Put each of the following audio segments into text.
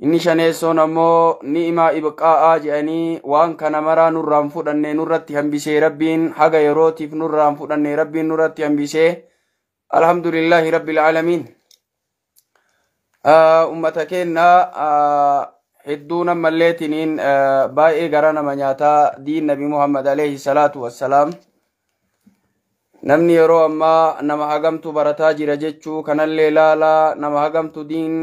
Inni shaneessoon ammoo ni'imaa ibqaa'aa jedhanii waan kana maraa nurraan fudhanne nurratti hambisee Rabbiin haga yerootiif nurraan fudhanne Rabbiin nurratti hambisee alhamdulillahi rabbil aalamiin. Ummata keenya hedduun ammalleetiniin baay'ee gara nama nyaataa diin Nabi Muhammad alayhi salaatu wassalaam. Namni yeroo ammaa nama hagamtu barataa jira jechuu kanallee laalaa, nama hagamtu diin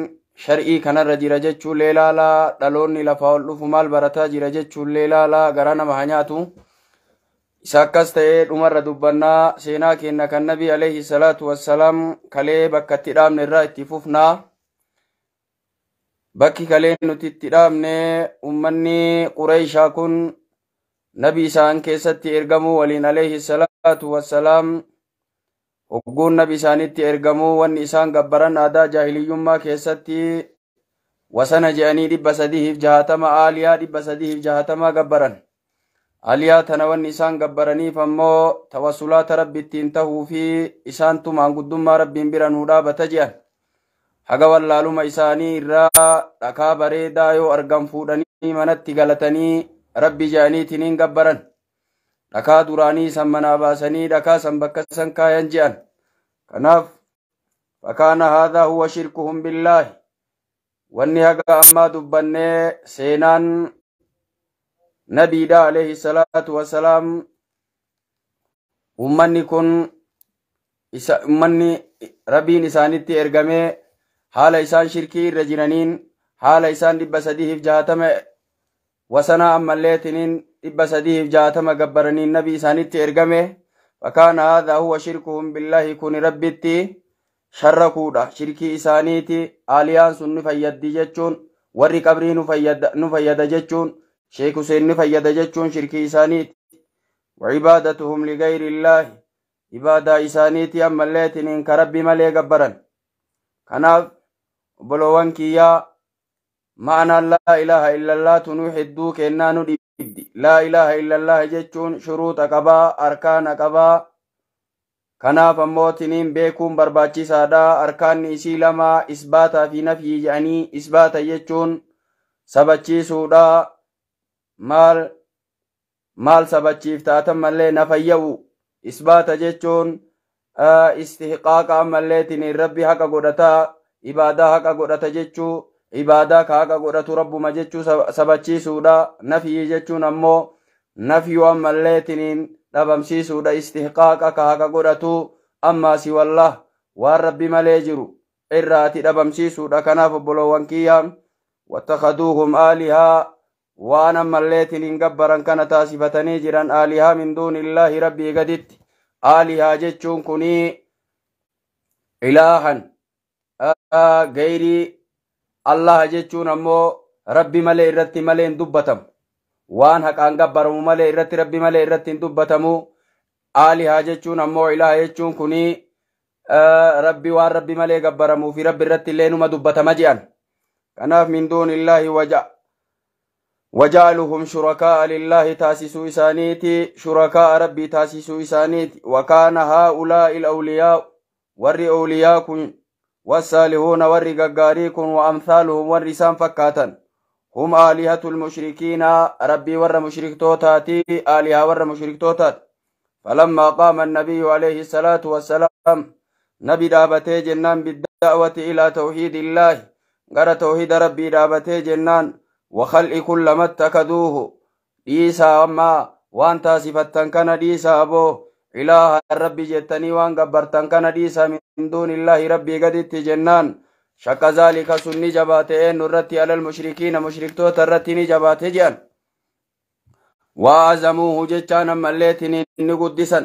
shar'ii kanarra jira jechuullee laalaa, dhaloonni lafaa ol dhufu maal barataa jira jechuullee laalaa gara nama haa nyaatu. Isa akkas ta'ee dhumarra dubbannaa seenaa keenya kan Nabi alayhi salaatu wassalaam kalee bakka itti dhaabne irraa itti fufnaa. Bakki kalee nuti itti dhaabne ummanni Qureeshaa kun Nabi isaan keessatti ergamuu waliin alayhi salaatu wassalaam hogguun nabi isaanitti ergamuu wanni isaan gabbaran aadaa jaahiliyyummaa keessatti wasana je'anii 360 aaliyaa 360 gabbaran. Aaliyaa tana wanni isaan gabbaraniif ammoo tawassulaata rabbi ittiin tahuu fi isaantu maanguddummaa rabbiin bira nuu dhaabata je'an. Haga wallaaluma isaanii irraa dhakaa bareedaa yoo argan fuudhanii manatti galatanii rabbi je'aniitiniin gabbaran. Dhakaa duraanii san manaa baasanii dhakaa san bakka san kaayan je'an. Kanaaf fakaana haadhaa huwa shirkuhum billaahi. Wanni haga ammaa dubbannee seenaan nabiidha alayhi salaatu wassalaam. Ummanni kun ummanni rabbiin isaanitti ergamee haala isaan shirkii irra jiraniin haala isaan 360 wasanaa ammalleetiniin 360 gabbaraniin nabi isaanitti ergame. Fakaana haadhaa huwa shirkuhum billaahi kun rabbitti sharrakuudha. Shirkii isaaniiti aaliyaan sun ni fayyaddi jechuun warri qabrii nu fayyada jechuun Sheek Huseen ni fayyada jechuun shirkii isaaniiti. Wacibaadatuhum ligayri illaahi ibaadaa isaaniiti ammalleetiniin ka rabbi malee gabbaran. Kanaaf obboloowwan kiyyaa ma'anaan laa ilaaha illallah tunuu hedduu kennaa nu dhibdi. Laa ilaaha illallah jechuun shuruuxa qabaa, arkaana qabaa. Kanaaf ammoo tiniin beekuun barbaachisaadha. Arkaanni isii lama isbaataa fi nafyii jedhanii isbaata jechuun sabachiisuudha. Maal maal sabachiif taatan mallee nafayya'u. Isbaata jechuun istihqaaqa ammallee tiniin rabbi haqa godhataa, ibaadaa haqa godhata jechuu, ibaadaa ka haqa godhatu rabbuma jechuu sabachiisuudha. Nafyii jechuun ammoo nafyuu ammallee tiniin dhabamsiisuudha. Istihqaaqa ka haqa godhatu ammaa si wallah waan rabbi malee jiru irraati dhabamsiisuudha. Kanaaf obboloowwan kiyyaa wattakaduuhum aalihaa waan ammallee tiniin gabbaran kana taasifatanii jiran aalihaa min duunillaahi rabbii gaditti. Aalihaa jechuun kunii ilaahan gayrii Allah jechuun ammoo rabbi malee irratti malee hin dubbatamu. Waan haqaan gabbaramu malee irratti rabbi malee irratti hin dubbatamu. Aalihaa jechuun ammoo ilaaha jechuun kunii rabbi waan rabbi malee gabbaramuu fi rabbi irratti illee numa dubbatama je'an. Kanaaf min duunillaahi waja'aluhum shurakaa'a lillaahi taasisuu isaaniiti, shurakaa'a rabbii taasisuu isaaniiti. Wakaana haa'ulaa'i al-awliyaa warri awliyaa kun والصالحون warri gaggaarii kun وأمثالهم warri isaan fakkaatan هم آلهة المشركين ربي ور مشركتوتاتي آلهة ور مشركتوتات. فلما قام النبي عليه الصلاة والسلام نبي دابتي جنان بالدعوة إلى توحيد الله غير توحيد ربي دابتي جنان وخلق كل ما اتخذوه ديسا أما وان تاسفتن كان ديسا أبو إله ربي جتني وان قبرتن كان ديسا من دون الله ربي قدت جنان شك ذلك سني جباتين نرتي على المشركين مشركتوت الرتي جبات جان وعزموه جتان مليتني نقدسا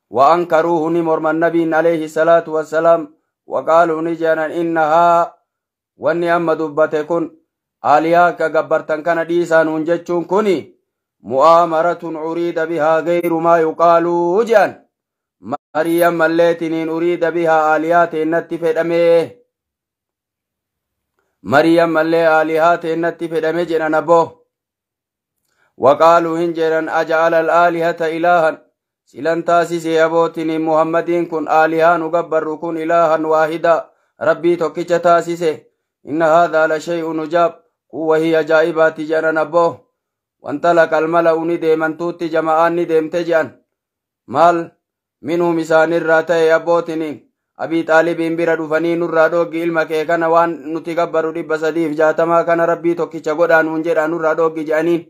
وأنكروه نمر النبي عليه الصلاة والسلام وقالوا نجانا إنها واني أما دبتكن آلياك قبرتن كان ديسا ننجتشون كني مؤامرة أريد بها غير ما يقال جان مريم مليتنين أريد بها آليات النتفدمه مريم ملي آلهات النتفدمه جنان أبوه وقالوا هنجرا أجعل الآلهة إلها سلن تاسيسي أبوتني محمدين كن آلهة نقبر كن إلها واحدا ربي توكيش تاسيسي إن هذا لشيء نجاب. Kun wahii ajaa'ibaati jedhan abboo. Wantalaqa almala'u ni deemantuutti jama'aan ni deemte jedhan. Maal minhum isaanirraa ta'e abbootiniin Abii Xaalibiin bira dhufanii nurraa dhooggi ilma kee kana waan nuti gabbaru 360 kana rabbii tokkicha godhaa nuun jedhaa nurraa dhooggi jedhaniin.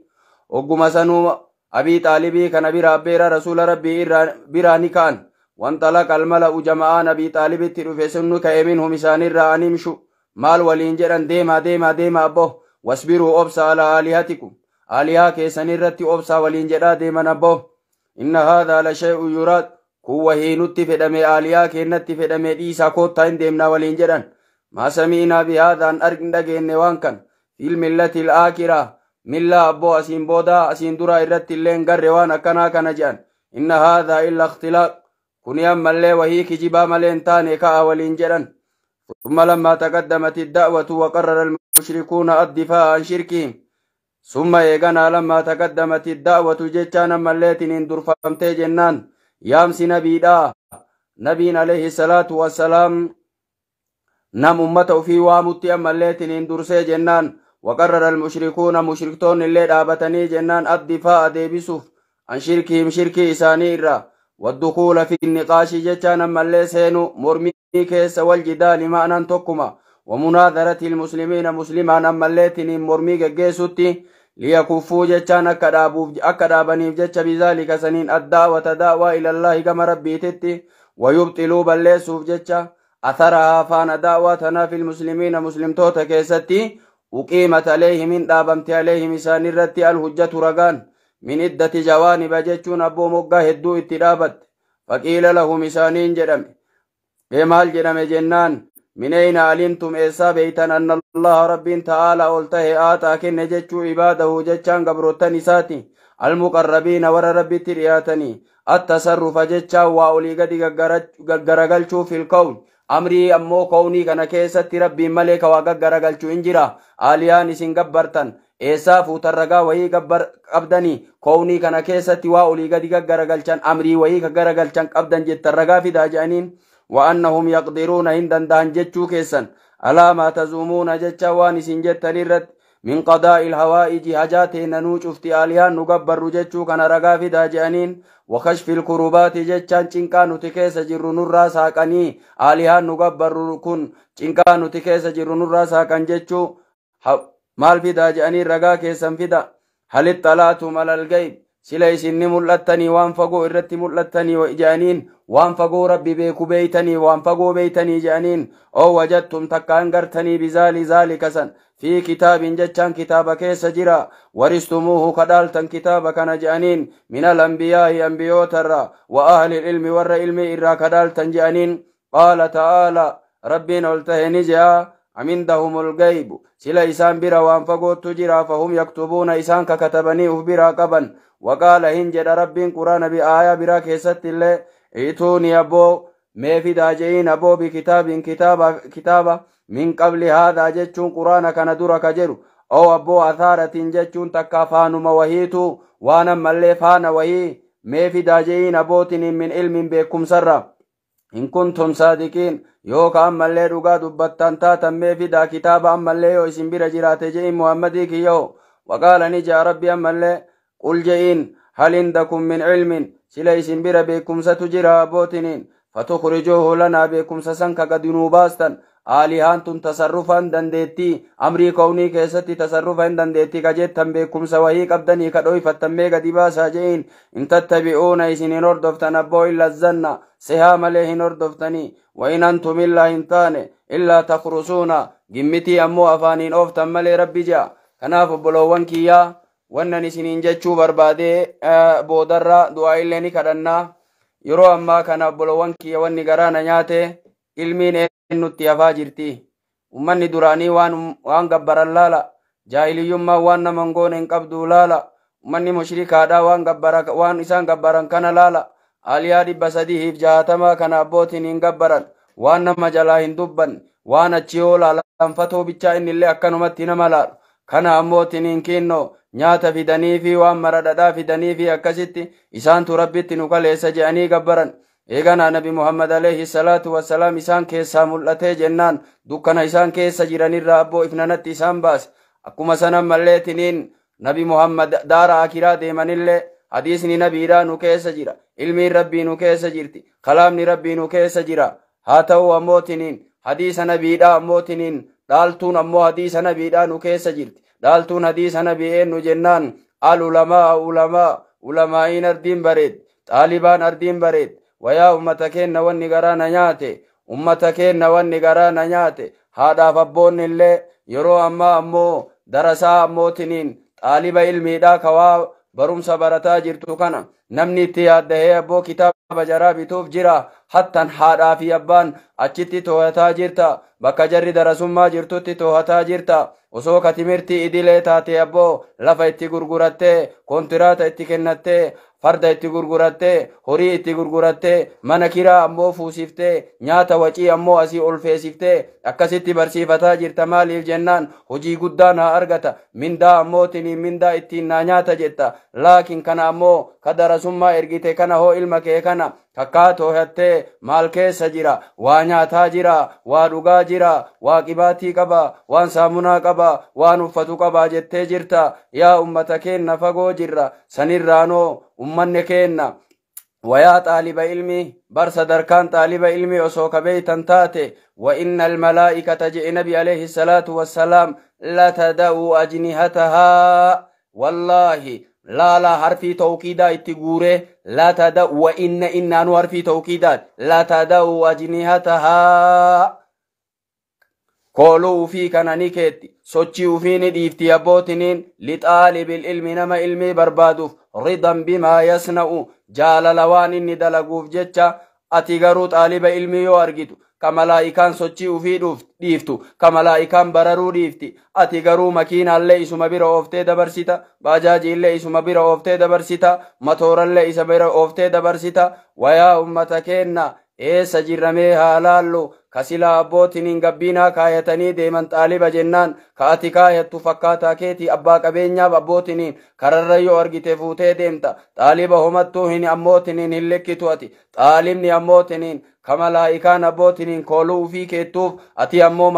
Ogguma sanuu Abii Xaalibii kana bira abbeera rasuula rabbii irraa biraa ni ka'an. Wantalaqa almala'u jama'aan Abii Xaalibitti dhufe sun ni ka'e minhum isaanirraa animshu maal waliin jedhan deemaa deemaa deemaa abboo wasbiruu obsa alaa aalihatikum aalihaa keessanirratti obsaa waliin jedhaa deeman abboo. Inna haadhaa la shay'un yuraad kun wahii nutti fedhame aaliyaa keennatti fedhame dhiisaa koottaa hin deemnaa waliin jedhan. Maa sami'inaa bihaadhaan hin dhageenye waan kan fil millati al-aakiraa millaa abboo asiin boodaa asiin duraa irratti illee hin garre waan akkanaa kana jedhan. Inna haadhaa illa ikhtilaaq kuni ammallee wahii kijibaa malee hin taane ka'a waliin jedhan. ثم لما تقدمت الدعوة وقرر المشركون الدفاع عن شركهم ثم إيغانا لما تقدمت الدعوة جتشانا مليتين درفمتي جنان يامس نبيدا نبينا عليه الصلاة والسلام نم أمته في وامتي مليتين درسي جنان وقرر المشركون مشركتون اللي دابتني جنان الدفاع ديبسوف عن شركهم شركي إساني إرّا والدخول في النقاش جتشانا ملي سينو مرمي كيس والجدال معنى تكما ومناظرة المسلمين مسلمان أمليتين مرمي جيسوتي ليكفوا جتشان أكدابني جتش بذلك سنين الدعوة دعوة إلى الله كما ربي تتي ويبطلوا بلسوف جتش أثرها فان دعوتنا في المسلمين مسلم توتا كيستي وقيمت عليهم من دابمت عليهم إسان الرتي الهجة رقان من عدة جوانب جتشون أبو مقا هدو اترابت فقيل لهم إسانين جرم maal jedhame jennaan min ayna alimtum eessaa beeytan anna allaha rabbiin ta'aalaa ol tahe aaxaa kenne jechuu ibaadahu jechaan gabroottan isaati almuqarrabiina warra rabbitti dhiyaatanii attasarrufa jechaan waa olii gadi gaggaragalchuu fil kown amrii ammoo kownii kana keessatti rabbiin malee ka waa gaggaragalchuu hin jira aaliyaan isin gabbartan eessaa fuutan ragaa wayii qabdanii kownii kana keessatti waa olii gadi gaggaragalchan amrii wayii gaggaragalchan qabdan jettan ragaa fidaa jedhaniin وأنهم يقدرون هندن دهن جتشو كيسن ألا ما تزومون جتشا وانسين جتن الرد من قضاء الهوائج هجاتين نوج افتئاليان نقبر جتشو كان رقا فدا جانين وخشف الكروبات جتشان چنكانو تكيس جر نرى ساقني آليان نقبر كن چنكانو تكيس جر نرى ساقن جتشو مال فدا جانين رقا كيسن فدا هل اطلعتم على الغيب sila isinni mul'attanii waan fagoo irratti mul'attanii jedhaniin waan fagoo rabbi beeku beeytanii waan fagoo beeytanii jedhaniin oo wajattum takkaan gartanii bizaali zaalika san fi kitaabin jechaan kitaaba keessa jira waristumuuhu kadhaaltan kitaaba kana jedhaniin min alambiyaa'i ambiyootarraa wa ahli ilmi warra ilmii irraa kadhaaltan jedhaniin qaala ta'aalaa rabbiin ol tahe ni je'a amindahumul gaybu sila isaan bira waan fagootu jira fahum yaktubuuna isaan kakatabanii uf biraa qaban وقال هنجد ربين قرآن بآية برا كيست اللي ائتوني أبو ميفي داجئين أبو بكتاب كتابة كتابة من قبل هذا جتشون قرآن كان درك جرو أو أبو أثارة جتشون تكافان موهيتو وانا ملي فان وهي ميفي داجئين أبوتن من علم بكم سرة إن كنتم صادقين يوكا أما اللي رقا دبتان تاتا ميفي دا كتابة أما اللي يو اسم برجرات جئين محمدي كيو وقال نجا ربي أما اللي قل جئين هل عندكم من علم سليس بر بكم ستجرى بوتنين فتخرجوه لنا بكم سسنك قد نوباستا آلهان تصرفا دندتي أمري كوني كيستي تصرفا دندتي كجتن بكم سوهي قبدني كدويفة ميغا دباسا جئين إن تتبعون إسن نردفتن أبو إلا الزنة سهام ليه نردفتني وإن أنتم إلا إنتان إلا تخرصون جمتي أمو أفانين أوفتن ملي ربي جاء كناف بلوان كيا wannan isiniin jechuu barbaadee boodarra du'aa illee ni kadhannaa yeroo ammaa kana obboloowwan kiyya wanni garaana nyaate ilmiin eenyutti hafaa jirti ummanni duraanii waan gabbaran laala jaahiliyyummaa waan nama hin goone hin qabdu laala ummanni mushrikaadhaa waan isaan gabbaran kana laala aaliyaa 360 kana abbootiin hin gabbaran waan nama jalaa hin dubban waan achi yoo laalanfatoo bichaa innillee akkanumatti nama laalu kana ammootiin hin kinnoo nyaata fidanii fi waan mara dhadhaa fidanii fi akkasitti isaantu rabbitti nu kaleessa je'anii gabbaran eeganaa nabi muhammad alayhi salaatu wassalaam isaan keessaa mul'atee jennaan dukkana isaan keessa jiranirraa abboo ifnanatti isaan baase Akkuma san ammalleetiniin Nabi Muhammad daara akiraa deemanillee hadiisni nabiidhaa nu keessa jira, ilmiin rabbii nu keessa jirti, kalaamni rabbii nu keessa jira. Haa ta'u ammootiniin hadiisa nabiidhaa ammootiniin dhaaltuun ammoo hadiisa nabiidhaa nu keessa jirti. Dhaaltuun hadiisa nabii eenyu jennaan, al ulamaa ulamaa ulamaa'iin ardiin bareed, xaalibaan ardiin bareed. Wayaa ummata keenna, wanni garaa na nyaate, ummata keenna, wanni garaa na nyaate, haadhaaf abboonni illee yeroo ammaa ammoo darasaa ammootiniin xaaliba ilmiidhaa kawaa barumsa barataa jirtu kana namni itti yaaddahee abboo kitaaba jaraa bituuf jira. Hattan haadhaa fi abbaan achitti to'ataa jirta, bakka jarri darasummaa jirtutti to'ataa jirta. Osoo katimirtii idilee taate abboo lafa itti gurgurattee, kontiraata itti kennattee, farda itti gurgurattee, horii itti gurgurattee, mana kiraa ammoo fuusiftee, nyaata wacii ammoo asii ol feesiftee akkasitti barsiifataa jirta. Maaliif jennaan, hojii guddaa naa argata, mindaa ammootiniin mindaa ittiin naa nyaata jetta. Laakiin kana ammoo ka darasummaa ergite kana hoo, ilma kee kana takkaa too'attee maal keessa jira? Waa nyaataa jira, waa dhugaa jira, waa qibaatii qaba, waan saamunaa qaba, waan uffatu qaba jettee jirta? Yaa ummata keenna, fagoo jirra sanirraanoo. Ummanni keenna wayaa xaaliba ilmi bar sadarkaan xaaliba ilmi osoo kabeeytan taate, wa inna almalaa'ikata, je'e Nabi alayhi salaatu wassalaam, latada'u ajnihatahaa. Wallaahi laala, harfii tawkiidaa itti guuree latada'u, wa inna innaanu harfii tawkiidaat, latada'u ajnihatahaa, kooluu ufii kana ni keetti, sochii ufii ni dhiifti abbootiniin lixaalibil ilmi, nama ilmii barbaaduuf, ridan bimaa yasna'u, jaalala waan inni dalaguuf jecha. Ati garuu xaaliba ilmii yoo argitu ka malaa'ikaan sochii ufii dhiiftu, ka malaa'ikaan bararuu dhiifti, ati garuu makiinaallee isuma bira ooftee dabarsita, baajaajiillee isuma bira ooftee dabarsita, matoorallee isa bira ooftee dabarsita. Wayaa ummata keenna, eessa jirramee haa laallu? Kasilaa abbootiin gabbiinaa kaayatanii deeman xaaliba jennaan, ka ati kaayattu fakkaataa keetii abbaa qabeenyaaf abbootiin kararra yoo argite fuutee deemta. Xaaliba homattuu hin ammootiniin hin lekkitu ati. Xaalibni ammootiniin ka malaa'ikaan abbootiin kooluu ufii keettuuf, ati ammoo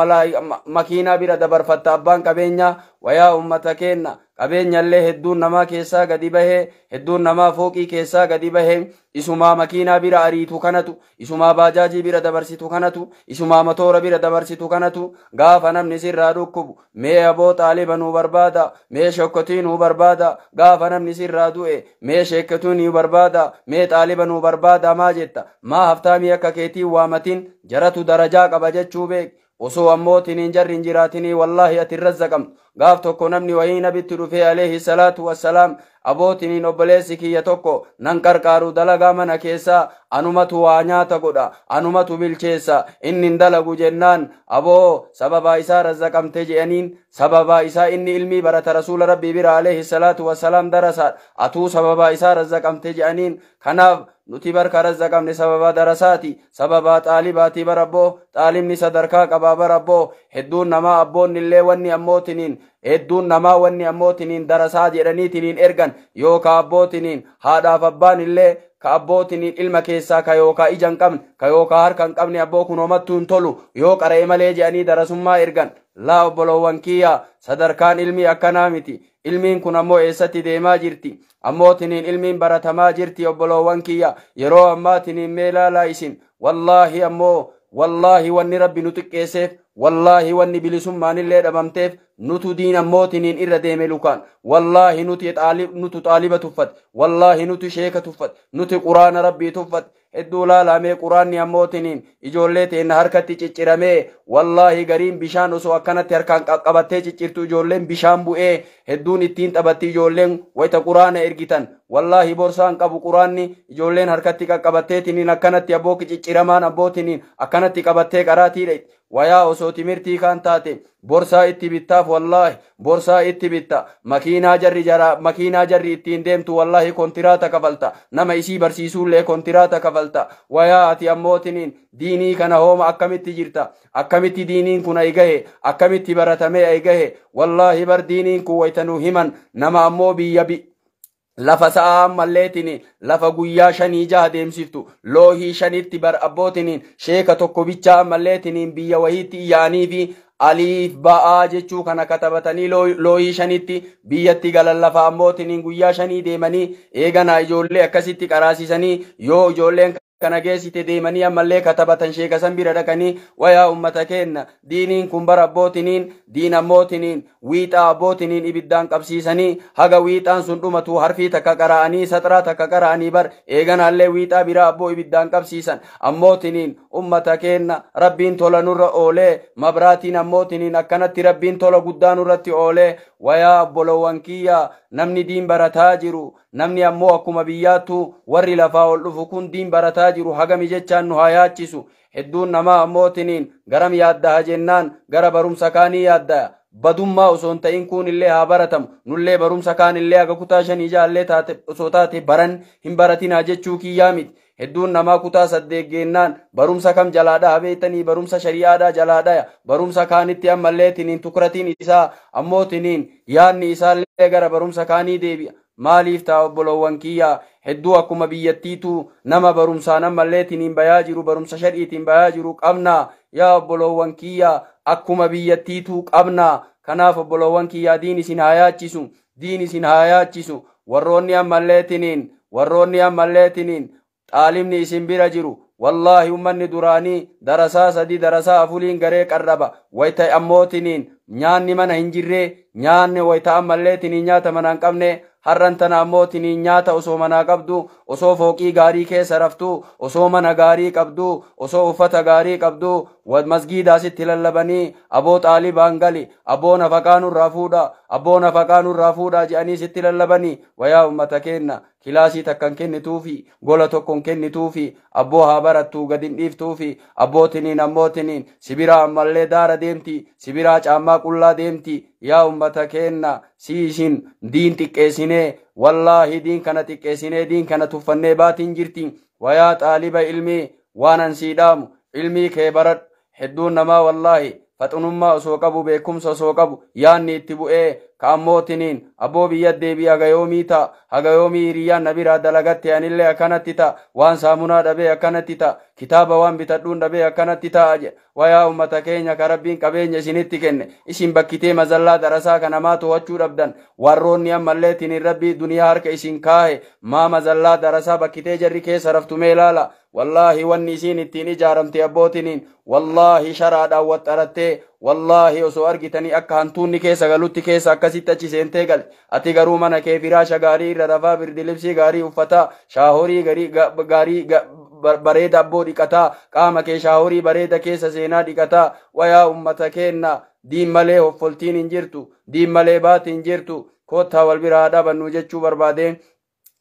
makiinaa bira dabarfatta abbaan qabeenyaa. Wayaa ummata keenna, qabeenyallee hedduun namaa keessaa gadi bahee, hedduun namaa fooqii keessaa gadi bahee, isumaa makiinaa bira ariitu kanatu, isumaa baajaajii bira dabarsitu kanatu, isumaa matoora bira dabarsitu kanatu, gaafa namni sirraa dhukkubu mee aboo xaaliba nuu barbaada, mee shokkotii nuu barbaada. Gaafa namni sirraa du'e mee sheekkatuu nuu barbaada, mee xaaliba nuu barbaada maa jetta? Maa haftaamii akka keetii waamatin? Jaratu darajaa qaba jechuu beek. Osoo ammootiniin jarri hin jiraatinii, wallaahi ati hin razzaqamtu. Gaaf tokko namni wayii Nabitti dhufee alayhi salaatu wassalaam, abootiniin obboleessi kiyya tokko nan qarqaaru, dalagaa mana keessaa anumatu waa nyaata godha, anumatu bilcheessa, inni hin dalagu jennaan, aboo sababaa isaa razzaqamte je'aniin. Sababaa isaa inni ilmii barata Rasuula Rabbii bira alayhi salaatu wassalaam, darasaadha, atuu sababaa isaa razzaqamte je'aniin. Kanaaf nuti barka razzaqamne sababaa darasaati, sababaa xaalibaati barabboo. Xaalibni sadarkaa qabaa barabboo. Hedduun namaa abboonni illee wanni ammootiniin hedduun namaa wanni ammootiniin darasaa jedhaniitiniin ergan, yookaa abbootiniin haadhaaf abbaan illee ka abbootiniin ilma keessaa ka yookaa ija hin qabne, ka yookaa harka hin qabne, abboo kun homattuu hin tolu yoo qara'e malee jedhanii darasummaa ergan. Laa obboloowwan kiyya, sadarkaan ilmii akkanaa miti. Ilmiin kun ammoo eessatti deemaa jirti? Ammootiniin ilmiin baratamaa jirti, obboloowwan kiyya, yeroo ammaatiniin? Mee laalaa isin. Wallaahi ammoo wallaahi wanni Rabbi nu xiqqeesseef, wallaahi wanni bilisummaanillee dhabamteef, nutu diin ammootiniin irra deeme lukaan. Wallaahi nuti nutu xaaliba tuffate, wallaahi nuti sheeka tuffate, nuti Quraana Rabbii tuffate. Hedduu laalamee Quraanni ammootiniin ijoollee teenna harkatti cicciramee, wallaahi gariin bishaan osoo akkanatti harkaan qabattee ciccirtu ijoolleen bishaan bu'ee hedduun ittiin taphatti. Ijoolleen wayita Quraana ergitan, wallaahi borsaan qabu, Quraanni ijoolleen harkatti qaqqabatteetiniin akkanatti abboo cicciramaan abbootiniin akkanatti qabattee qaraatii dhayxi. Wayaa osoo timirtii kaan taate borsaa itti bittaaf, wallaahi borsaa itti bitta. Makiinaa jarri jara makiinaa jarri ittiin deemtu, wallaahi kontiraata kafalta, nama isii barsiisuullee kontiraata kafalta. Wayaa ati ammootiniin diinii kana hooma akkamitti jirta? Akkamitti diiniin kun ay gahe? Akkamitti baratamee ay gahe? Wallaahi bar diiniin kun waytanuu himan nama ammoo biyya lafa sa'a ammalleetini lafa guyyaa 5 6 deemsiftu loohii 5tti bar abbootiniin sheeka tokko bichaa ammalleetiniin biyya wahiitti iyyaanii fi Aliif ba'aa jechuu kana katabatanii looyii 5tti biyyatti galan. Lafa ammootiniin guyyaa 5 deemanii eeganaa ijoollee akkasitti qaraasisanii yoo ijoolleen kana geessite deemanii ammallee katabatan sheeka san bira dhaqanii. Wayaa ummata keenna, diiniin kun bara abbootiniin diin ammootiniin wiixaa abbootiniin ibiddaan qabsiisanii haga wiixaan sun dhumatu harfii takka qara'anii saxraa takka qara'anii bar eeganaallee wiixaa biraa abboo ibiddaan qabsiisan. Ammootiniin ummata keenna, rabbiin tola nurra oolee, mabraatiin ammootiniin akkanatti rabbiin tola guddaa nurratti oolee. Wayaa obbolowwan kiyya, namni diin barataa jiru, namni ammoo akkuma biyyaattu warri lafaa ol dhufu kun diin barataa jiru hagami jechaan nu haa yaachisu. Hedduun namaa ammootiniin garam yaaddaha jennaan gara barumsa kaanii yaaddaa. Badummaa osoo hin ta'in kun illee haa baratamu, nullee barumsa kaan illee haga kutaa 5 jaallee taate osoo taate baran hin baratinaa jechuu kiyyaa miti. Hedduun namaa kutaa 8 geennaan barumsa kam jalaa dhaha beektanii? Barumsa shari'aadhaa jalaa dhaya. Barumsa kaanitti ammallee tiniin tukratiin isaa ammootiniin yaadni isaallee gara barumsa kaanii deebi'a. Maaliif ta'a obbolowwan kiyyaa? Hedduu akkuma biyyattiitu nama barumsaan ammallee tiniin bayaa jiru, barumsa shari'iitiin bayaa jiru qabna. Yaa obbolowwan kiyyaa, akkuma biyyattiitu qabna. Kanaaf obbolowwan kiyyaa, diin isin haa yaachisu, diin isin haa yaachisu. Warroonni ammallee tiniin, warroonni ammallee tiniin xaalimni isin bira jiru, wallaahi ummanni duraanii darasaa 3 darasaa 4iin garee qarraba. Wayta ammootiniin nyaanni mana hin jirree, nyaanni wayta ammallee tiniin nyaata mana hin qabne. Har'an tana ammootiniin nyaata osoo manaa qabdu, osoo fooqii gaarii keessa raftu, osoo mana gaarii qabdu, osoo uffata gaarii qabdu, masgiidaa sitti lallabanii aboo xaalibaan gali, aboo nafaqaa nurraa fuudha, aboo nafaqaa nurraa fuudha jedhanii sitti lallabanii. Wayaa ummata keenna, kilaasii takkan kennituufi, gola tokkon kennituufi, abboo haa barattuu gad hin dhiiftuufi. Abbootiniin ammootiniin sibiraa ammallee daara deemti, sibiraa caammaa qullaa deemti. Yaa ummata keenna, si isin diin xiqqeessinee, wallaahi diin kana xiqqeessinee, diin kana tuffannee baatiin jirti. Wayaa xaaliba ilmii, waan an sii dhaamu, ilmii kee baradhu. Hedduun namaa wallaahi faxinummaa osoo qabu, beekumsa osoo qabu, yaanni itti bu'ee ka ammootiniin abboo biyya deebii haga yoomii ta'a, haga yoomii hiriyyaan na biraa dalagatte anillee akkanatti ta'a, waan saamunaa dhabee akkanatti ta'a, kitaaba waan bitadhuun dhabee akkanatti ta'a jedha. Wayaa ummata keenya, ka rabbiin qabeenya isinitti kenne isin bakkitee mazallaa darasaa kanamaa to'achuu dhabdan, warroonni ammallee tinin rabbii duniyaa harka isin kaahe maa mazallaa darasaa bakkitee jarri keessa raftumee ilaala. Wallaahi wanni isiin ittiin ijaaramte abbootiniin wallaahi sharaadhaan waxxarattee, wallaahi osoo argitanii akka hantuunni keessa galutti keessa akkasitti achi seentee galte. Ati garuu mana kee firaasha gaarii irra rafaa, birdilibsii gaarii uffataa, shaahorii gaarii bareeda abboo dhiqataa, qaama kee shaahorii bareeda keessa seenaa dhiqataa. Wayaa ummata keenna, diin malee hoffoltiin hin jirtu, diin malee baati hin jirtu. Koottaa wal biraa dhabannu jechuu barbaade.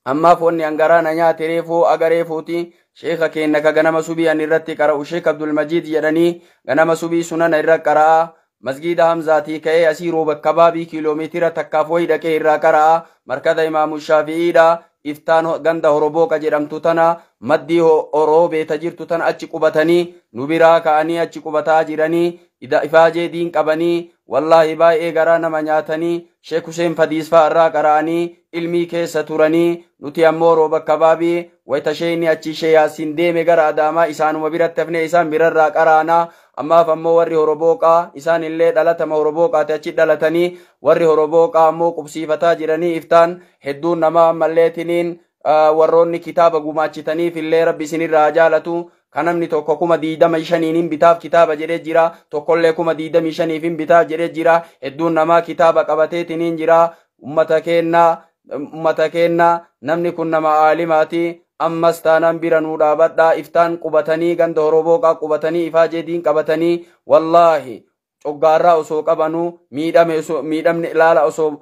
Ammaaf wanni angaraa na nyaate reefuu agareefuuti sheeka keenna ka ganama subii an irratti qara'u, Sheek Abdulmajiid jedhanii, ganama subii sunana irra qara'a. Masgiida Hamzaatii ka'ee asii rooba kabaabii kiiloomeetira takkaaf wayi dhaqee irraa qara'a. Markada Imaamu Shaafi'iidha. Iftaan ganda Horobooqa jedhamtu tana maddii oroobeeta jirtu tana achi qubatanii nu biraa ka'anii achi qubataa jiranii ifaajee diin qabanii, wallaahi baay'ee garaa nama nyaatanii. Sheek Huseen Fadiisfaa irraa qara'anii ilmii keessa turanii. Nuti ammoo rooba kabaabii wayta sheeyni achi ishee Yaasin deeme gara Adaamaa isaanuma biratti hafnee isaan birarraa qaraanaa. Ammaaf ammoo warri Horobooqaa isaan illee dhalatama Horobooqaati, achi dhalatanii warri Horobooqaa ammoo qubsiifataa jiranii iftaan. Hedduun namaa ammallee tiniin warroonni kitaaba gumaachitaniif illee rabbi isinirraa jaalatu. Kanamni tokko 25,000 hin bitaaf kitaaba jedhee jira, tokkollee 25,000 hin bitaaf jedhee jira. Hedduun namaa kitaaba qabateetiniin jira. Ummata keenna, ummata keenna, namni kun nama aalimaati. Ammas taanaan bira nuu dhaabadhaa. Iftaan qubatanii, ganda Horobooqaa qubatanii ifaajee diin qabatanii, wallaahi coggaarraa osoo qabanuu miidhame, miidhamne ilaala, osoo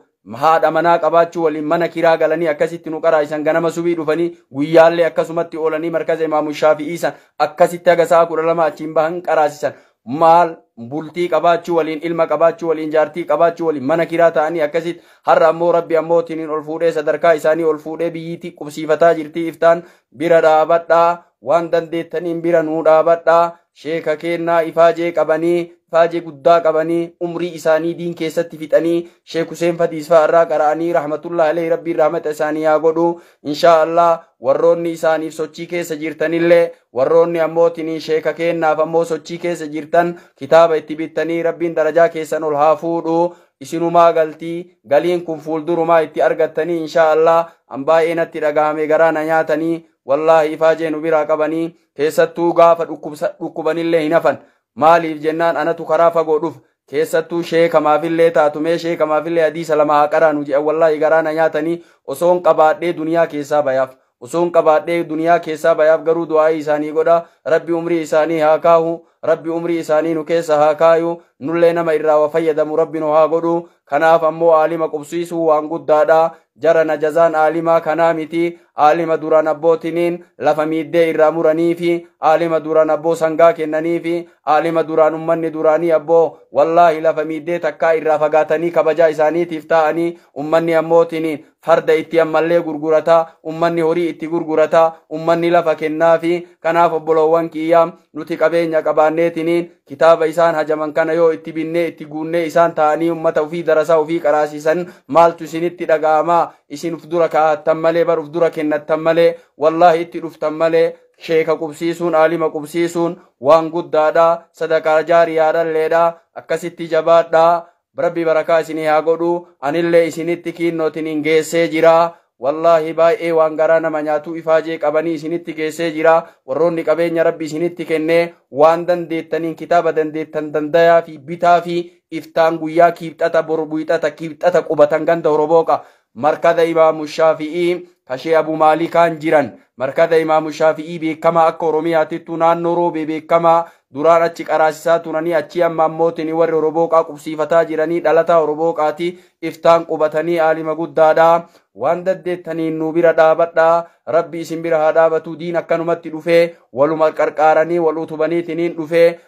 haadha manaa qabaachuu waliin mana kiraa galanii akkasitti nu qaraa'isan. Ganama subii dhufanii guyyaallee akkasumatti oolanii markaza Imaamu Shaafi'ii san akkasitti haga sa'a 12 achiin bahan qaraasisan. Maal bultii qabaachuu waliin, ilma qabaachuu waliin, jaartii qabaachuu waliin mana kiraa ta'anii akkasitti. Har'a ammoo rabbi ammoo tiniin ol fuudhee, sadarkaa isaanii ol fuudhee biyyiitti qubsiifataa jirti iftaan. Bira dhaabadhaa, waan dandeettaniin bira nuu dhaabadhaa. Sheeka keennaa ifaajee qabanii Ifaajee guddaa qabanii umrii isaanii diin keessatti fixanii Sheek Huseen Fadiis fa'aa irraa qara'anii rahmatullahi alayhi rabbiin rahmata isaanii haa godhu. Inshaa Allah warroonni isaaniif sochii keessa jirtanillee warroonni ammootiin sheeka kennaaf ammoo sochii keessa jirtan kitaaba itti bittanii rabbiin darajaa keessan ol haa fuudhu. Isinumaa galtii galiin kun fuuldurumaa itti argattanii inshaa Allah an baay'ee natti dhagahame garaa na nyaatanii wallaahi ifaajee nu biraa qabanii keessattuu gaafa dhukkubanillee hin hafan. Maaliif jennaan anatu karaa fagoo dhufa keessattuu sheekamaafillee taatumee sheekamaafillee hadiisa lama haa qaraanu jedhan wallaahi garaa na nyaatanii osoon qabaadhee duniyaa keessaa bayaaf. Osoon qabaadhee duniyaa keessaa bayaaf garuu du'aa isaanii godha. Rabbi umrii isaanii haa kaahu, rabbi umrii isaanii nu keessa haa kaayu, nullee nama irraa wa fayyadamu rabbi nu haa godhu. Kanaaf ammoo aalima qubsiisuu waan guddaadha. Jara na jazaan aalimaa kanaa miti. Aalima duraan abbootiniin lafa miiddee irraa muranii fi aalima duraan abboo sangaa kennanii fi aalima duraan ummanni duraanii abboo wallaahi lafa miiddee takkaa irraa fagaatanii kabajaa isaaniitiif taa'anii ummanni ammootiniin farda itti ammallee gurgurataa, ummanni horii itti gurgurataa, ummanni lafa kennaa fi kanaaf obboloowwan kiyyaa nuti qabeenya qabaanneetiniin kitaaba isaan hajaman kana yoo itti binnee itti guunnee isaan taa'anii ummata ofii darasaa ofii qaraasisan maaltu isinitti dhaga'amaa? Isin uf dura kaa'attan malee bar uf dura kennattan malee wallaahi itti dhuftan malee sheeka qubsiisuun aalima qubsiisuun waan guddaadha. Sadaqaa jaariyaadhalleedha. Akkasitti jabaadha. Rabbi barakaa isinii haa godhu. Anillee isinitti kiinnootiniin geessee jira. Wallaahi baay'ee waan garaa nama nyaatu ifaajee qabanii isinitti geessee jira. Warroonni qabeenya rabbi isinitti kennee waan dandeettaniin kitaaba dandeettan dandayaa fi bitaa fi iftaan guyyaa kiibxata boru buyxata kiibxata qubatan ganda horobooqa. Markada Imaamu Shaafi'ii kashee Abu Maalikaan jiran markada Imaamu Shaafi'ii beekamaa akka Oromiyaatittuu naannoo roobee beekamaa duraan achi qaraasisaa turanii achi amma ammootiin warri Orobooqaa qubsiifataa jiranii dhalataa Orobooqaati iftaan qubatanii aalima guddaadha. Waan dandeettaniin nu bira dhaabadhaa. Rabbi isin bira haa dhaabatu. Diin akkanumatti dhufee waluma qarqaaranii wal utubaniitiniin dhufee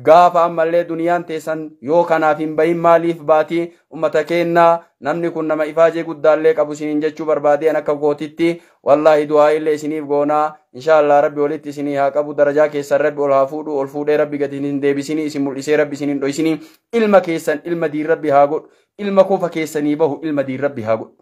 gaafa ammallee duniyaan teessan yoo kanaaf hin bahin maaliif baati ummata kennaa namni kun nama ifaajee guddaallee qabu isiniin jechuu barbaadeen akka gootitti wallaahi du'aa illee isiniif goonaa inshaallah rabbi walitti isinii haa qabu darajaa keessan rabbi ol haa fuudhu ol fuudhee rabbi gadi hin deebisinii isin mul'isee rabbi isin hin dhoysinii ilma keessan ilma diin rabbi haa godhu ilma kofa keessanii bahu ilma diin rabbi haa godhu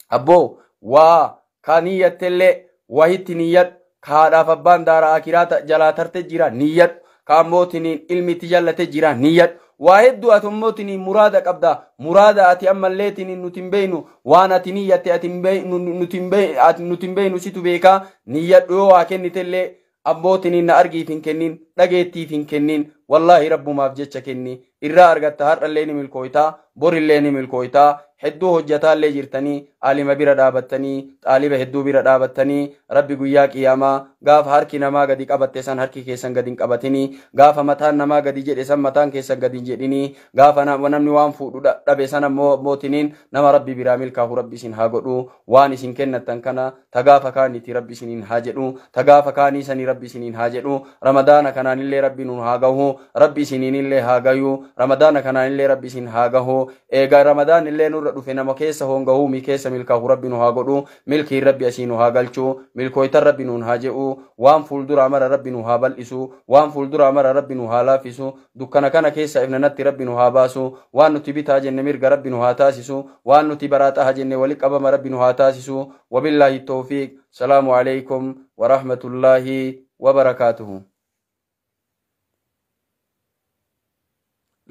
abboo waa ka niyyattellee wahitti niyyadhu kaadhaaf abbaan daara akiraata jalaa tarte jira niyyadhu kaamootiniin ilmi itti jallate jira niyyadhu waa hedduu ati ammootiniin muraada qabda muraada ati ammalleetiniin nuti hin beeynu waan ati niyyatte ati nuti hin beeynu situ beekaa niyyadhu yoo waa kennitellee abbootiniin na argiif hin kennin dhageettiif hin kennin wallaahi rabbumaaf jecha kenni irraa argatta har'allee ni milkooytaa borillee ni milkooytaa hedduu hojjetaallee jirtanii aalima bira dhaabattanii xaaliba hedduu bira dhaabattanii rabbi guyyaa qiyaamaa gaafa harki namaa gadi qabatte san harki keessan gadi hin qabatinii gaafa mataan namaa gadi jedhe san mataan keessan gadi hin jedhinii gaafa namni waan fuudhu dhabe san ammoo mootiniin nama rabbi biraa milkaahu rabbi isin haa godhu waan isin kennattan kana tagaafa kaaniiti rabbi isiniin haa jedhu tagaafa kaanii sanii rabbi isiniin haa jedhu ramadaana kanaanillee rabbi nuun haa gahu rabbi isiniinillee haa gayu ramadaana kanaanillee rabbi isin haa gahu eegaa ramadaanillee nurra dhufe nama keessa hongahuumi keessa milkaahu rabbi nu haa godhu milkiin rabbi asii nu haa galchu milkooytan rabbi nuun haa je'u waan fuulduraa mara rabbi nu haa bal'isu waan fuulduraa mara rabbi nu haa laaffisu dukkana kana keessa ifnanatti rabbi nu haa baasu waan nuti bitaa jenne mirga rabbi nu haa taasisu waan nuti baraaxaha jenne wali qabama rabbi nu haa taasisu wabillaahi tawfiiq salaamu alaykum warahmatullaahi wabarakaatuhu.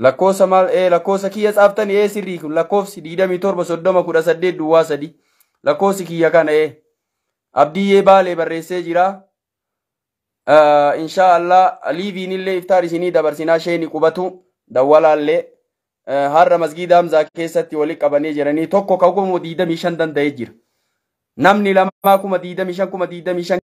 Lakkoofsa maal lakkoofsa kiyya tsaaftani sirrii kun lakkoofsi 27 30 18 duwwaa 3 lakkoofsi kiyya kana Abdiyyee Baalee barreessee jira. Insha Allah liiviin illee iftaar isinii dabarsinaa sheeni qubatu dawwalaallee har'a masgiida Hamzaa keessatti wali qabanii jiranii tokko ka 25,000 danda'ee jira. Namni lamaa 25,000 25,000